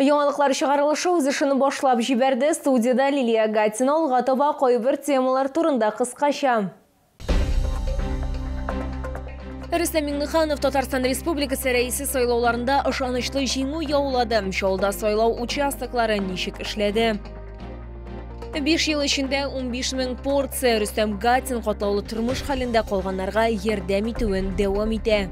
Яңалыклар чыгарылышы үз эшен башлап җибәрде. Студияда Лилия Гатина. Алга таба кайбер темалар турында кыскача. Рөстәм Миңнеханов Татарстан Республикасы Рәисе сайлауларында ышанычлы җиңү яулады. Чаллыда сайлау участоклары ничек эшләде? 5 ел эчендә 15 мең порция. Рөстәм Гатин катлаулы тормыш хәлендә калганнарга ярдәм итүен дәвам итә.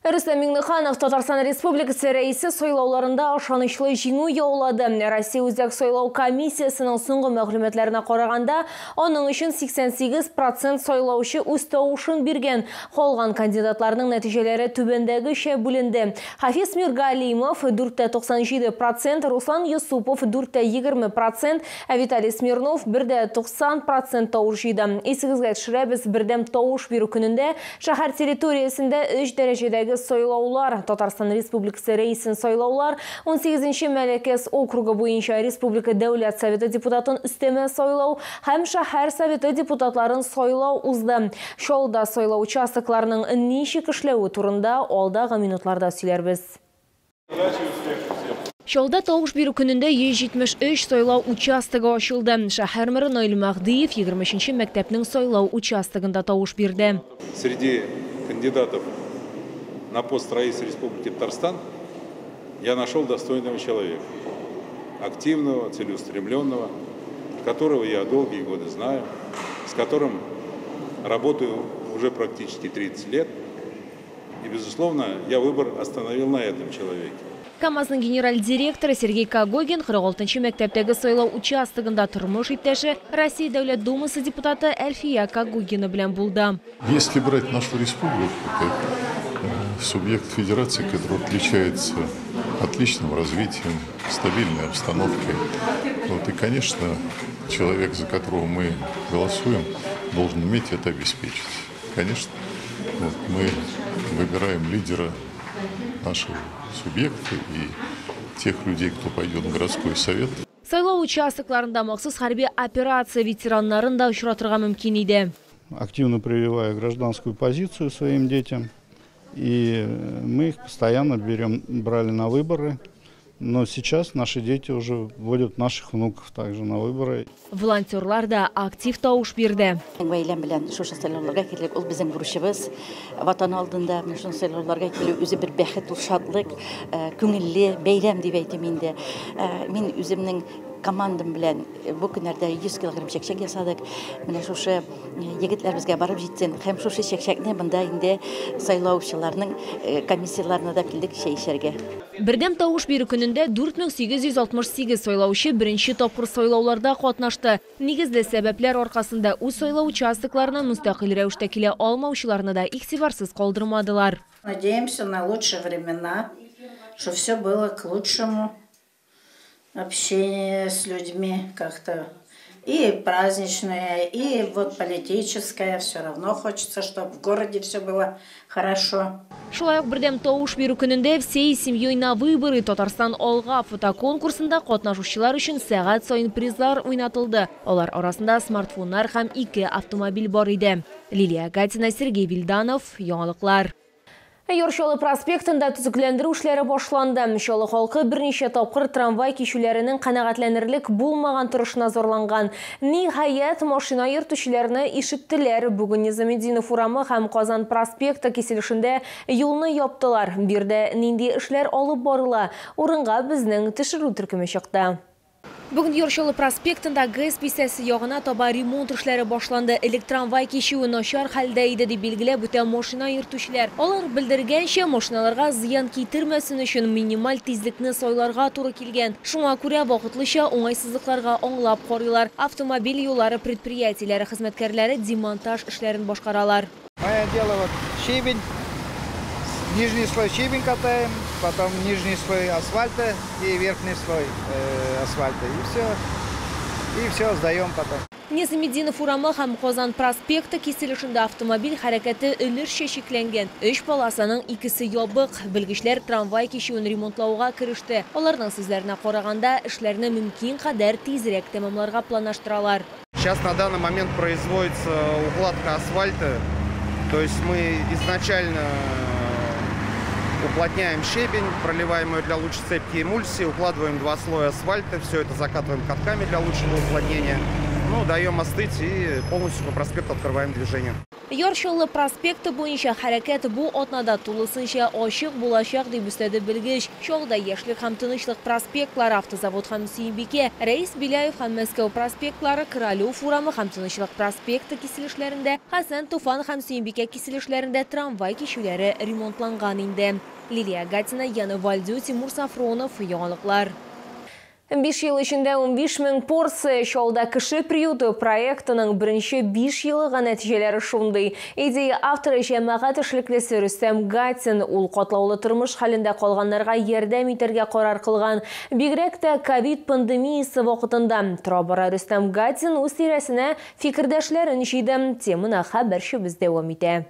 Рөстәм Миңнеханов Татарстан Республикасы Рәисе сайлауларында ышанычлы җиңү яулады. Россия Үзәк сайлау комиссиясенең соңгы мәгълүматларына караганда, аның өчен 88% сайлаучы үз тавышын биргән. Калган кандидатларның нәтиҗәләре түбәндәгечә бүленде. Хафиз Миргалимов 4,97%, Руслан Юсупов 4,20%, ә Виталий Смирнов 1,90% тавыш җыйды. Исегезгә төшерәбез, бердәм тавыш бирү көнендә шәһәр территориясендә 3 дәрәҗәдәге сайлаулар, Татарстан Республикасы Рәисен сайлаулар, 18-нче Мәләкәс округы буенча Республика Дәүләт Советы депутатын өстәмә сайлау һәм шәһәр советы депутатларын сайлау узды. Чаллыда сайлау участокларының ничек эшләве турында алдагы минутларда сөйләрбез. Чаллыда тавыш бирү көнендә 173 сайлау участогы ачылды. Шәһәр мэры Наил Мәһдиев 23-нче мәктәпнең сайлау участогында тавыш бирде. Среди кандидатов на пост Раиса Республики Татарстан я нашел достойного человека, активного, целеустремленного, которого я долгие годы знаю, с которым работаю уже практически 30 лет. И, безусловно, я выбор остановил на этом человеке. КАМАЗның генераль директоры Сергей Когогин 46-нчы мәктәптәге сайлау участогында тормыш иптәше Россия Дәүләт Думасы депутаты Әлфия Когогина белән булды. Если брать нашу республику, то субъект федерации, который отличается отличным развитием, стабильной обстановкой. Вот, и, конечно, человек, за которого мы голосуем, должен уметь это обеспечить. Конечно, вот, мы выбираем лидера нашего субъекта и тех людей, кто пойдет в городской совет. Сайлау участокларында махсус хәрби операция ветераннарын да очратырга мөмкин иде. Активно прививая гражданскую позицию своим детям. И мы их постоянно брали на выборы. Но сейчас наши дети уже вводят наших внуков также на выборы. Волонтерлар да актив тавыш бирде. Гаиләм белән шушы сайлауларга килдек. Ул безнең бурычыбыз. Ватан алдында менә шушы сайлауларга килү үзе бер бәхет, ул шатлык, күңелле бәйрәм дип әйтим инде. Мин үземнең командам белән бу көннәрдә 100 килограмм чәкчәк ясадык. Менә шушы егетләр безгә барып җитсен. Һәм шушы чәкчәкне монда инде сайлаучыларның комиссияларына да килдек чәй эчәргә. Бердәм тавыш бирү көнендә 4868 сайлаучы беренче тапкыр сайлауларда катнашты. Нигезле сәбәпләр аркасында үз сайлау участокларына мөстәкыйль рәвештә килә алмаучыларны да игътибарсыз калдырмадылар. Надеемся на лучшие времена, что все было к лучшему. Общение с людьми как-то и праздничное, и вот политическое. Все равно хочется, чтобы в городе все было хорошо. Шулай ук бердәм тавыш бирү көнендә «Всей семьей на выборы» Татарстан алга фотоконкурсында катнашучылар өчен сәгать саен призлар уйнатылды. Алар арасында смартфоннар һәм 2 автомобиль бар иде. Лилия Гатина, Сергей Вильданов, Яңалыклар. Яр Чаллы проспектында төзекләндерү эшләре башланды. Чаллы халкы берничә тапкыр трамвай кичүләренең канәгатьләнерлек булмаган торышына зарланган. Ниһаять, машина йөртүчеләрне ишеттеләр. Бүген Низаметдинов урамы һәм Казан проспекты киселешендә юлны яптылар. Биредә нинди эшләр алып барыла? Урынга безнең төшерү төркеме чыкты. Бүген Яр Чаллы проспектында ГЭС бистәсе ягына таба ремонт эшләре башланды. Элек трамвай кичүе начар хәлдә иде дип билгеләп үтә машина йөртүчеләр. Алар белдергәнчә, машиналарга зыян китермәсен өчен минималь тизлекне сайларга туры килгән. Шуңа күрә вакытлыча уңайсызлыкларга аңлап карыйлар. Автомобиль юллары предприятиеләре хезмәткәрләре демонтаж эшләрен башкаралар. Мое дело вот щебень, нижний слой щебень катаем, потом нижний слой асфальта и верхний слой асфальта. И все сдаем потом. Низаметдинов урамы һәм Казан проспекты киселешендә автомобиль хәрәкәте өлешчә чикләнгән. 3 полосаның 2-се ябык. Белгечләр трамвай кичүен ремонтлауга кереште. Аларның сүзләренә караганда, эшләрне мөмкин кадәр тизрәк тәмамларга планлаштыралар. Сейчас на данный момент производится укладка асфальта. То есть мы изначально Уплотняем щебень, проливаем ее для лучшей цепки эмульсии, укладываем 2 слоя асфальта, все это закатываем катками для лучшего уплотнения. Ну, даем остыть и полностью по проспекту открываем движение. Яр Чаллы проспекты буенча хәрәкәт бу атнада тулысынча ачык булачак, дип өстәде белгеч. Чаллыда Яшьлек һәм Тынычлык проспектлары, Автозавод һәм Сөембикә, Рәис Беляев һәм Мәскәү проспектлары, Королев урамы һәм Тынычлык проспекты киселешләрендә, Хәсән Туфан һәм Сөембикә киселешләрендә трамвай кичүләре ремонтланган инде. Лилия Гатина, Яна Вальдю, Тимур Сафронов, Яңалыклар. 5 ел эчендә 15 мең порция Чаллыда кеше приюты проектының беренче 5 елыгы нәтиҗәләре шундый. Идея авторы җәмәгать эшлеклесе Рөстәм Гатин. Ул катлаулы тормыш хәлендә калганнарга ярдәм итәргә карар кылган. Бигрәк тә ковид пандемиясе вакытында. Тора-бара Рөстәм Гатин үз тирәсенә фикердәшләрен җыйды. Теманы хәбәрчебез дәвам итә.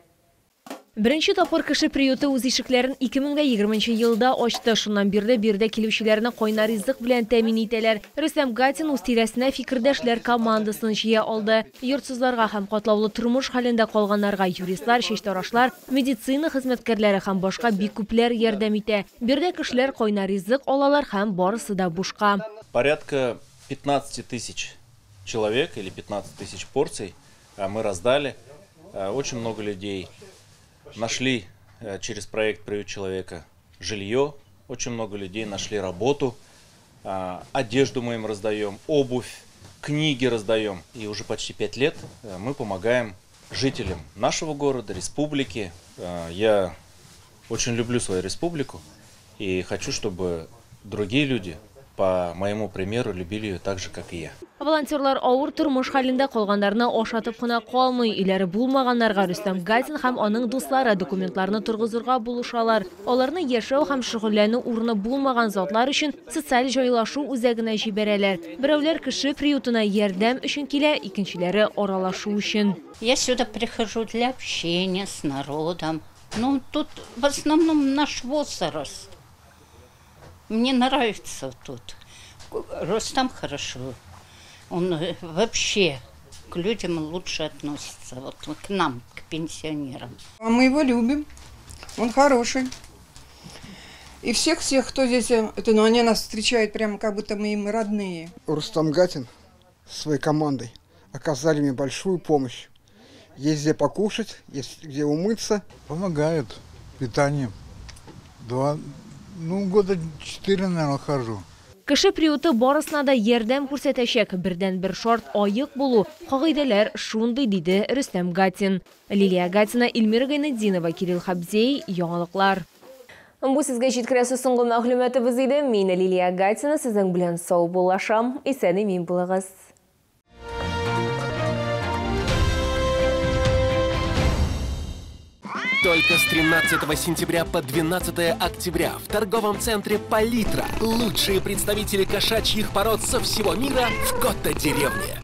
Беренче тапкыр кеше приюты үз ишекләрен 2020 елда ачты. Шуннан бирле биредә килүчеләрне кайнар ризык белән тәэмин итәләр. Рөстәм Гатин үз тирәсенә фикердәшләр командасын җыя алды. Йортсызларга һәм катлаулы тормыш хәлендә калганнарга юристлар, чәчтарашлар, медицина хезмәткәрләре һәм башка бик күпләр ярдәм итә. Биредә кешеләр кайнар ризык алалар һәм барысы да бушка. Порядка 15 тысяч человек или 15 тысяч порций мы раздали. Очень много людей нашли через проект «Приют человека» жилье, очень много людей нашли работу, одежду мы им раздаем, обувь, книги раздаем. И уже почти 5 лет мы помогаем жителям нашего города, республики. Я очень люблю свою республику и хочу, чтобы другие люди, по моему примеру, любили ее так же, как и я. Волонтерлар авыр тормыш хәлендә калганнарны ашатып кына калмый. Өйләре булмаганнарга Рөстәм Гатин һәм аның дуслары документларны торгызырга булышалар. Аларны яшәү һәм шөгыльләнү урыны булмаган затлар өчен социаль җайлашу үзәгенә җибәрәләр. Берәүләр кеше приютына ярдәм өчен килә, икенчеләре аралашу өчен. Я сюда прихожу для общения с народом. Ну, тут в основном наш возраст. Мне нравится тут. Рустам хорошо. Он вообще к людям лучше относится, вот к нам, к пенсионерам. Мы его любим, он хороший. И всех-всех, кто здесь, это, ну, они нас встречают прямо, как будто мы им родные. Рустам Гатин со своей командой оказали мне большую помощь. Есть где покушать, есть где умыться. Помогают питанием. 4 года, наверное, хожу. Кеше приюты барысына да ярдәм күрсәтәчәк. Бердән бер шарт аек булу. Кагыйдәләр шундый, диде Рөстәм Гатин. Лилия Гатина, Эльмира Гайнетдинова, Кирилл Хабзей, Яңалыклар. Бу сезгә җиткерәсе соңгы мәгълүматыбыз иде. Мин Лилия Гатина сезнең белән саубуллашам. Исән-имин булыгыз. Только с 13 сентября по 12 октября в торговом центре «Палитра» лучшие представители кошачьих пород со всего мира в Кота-деревне.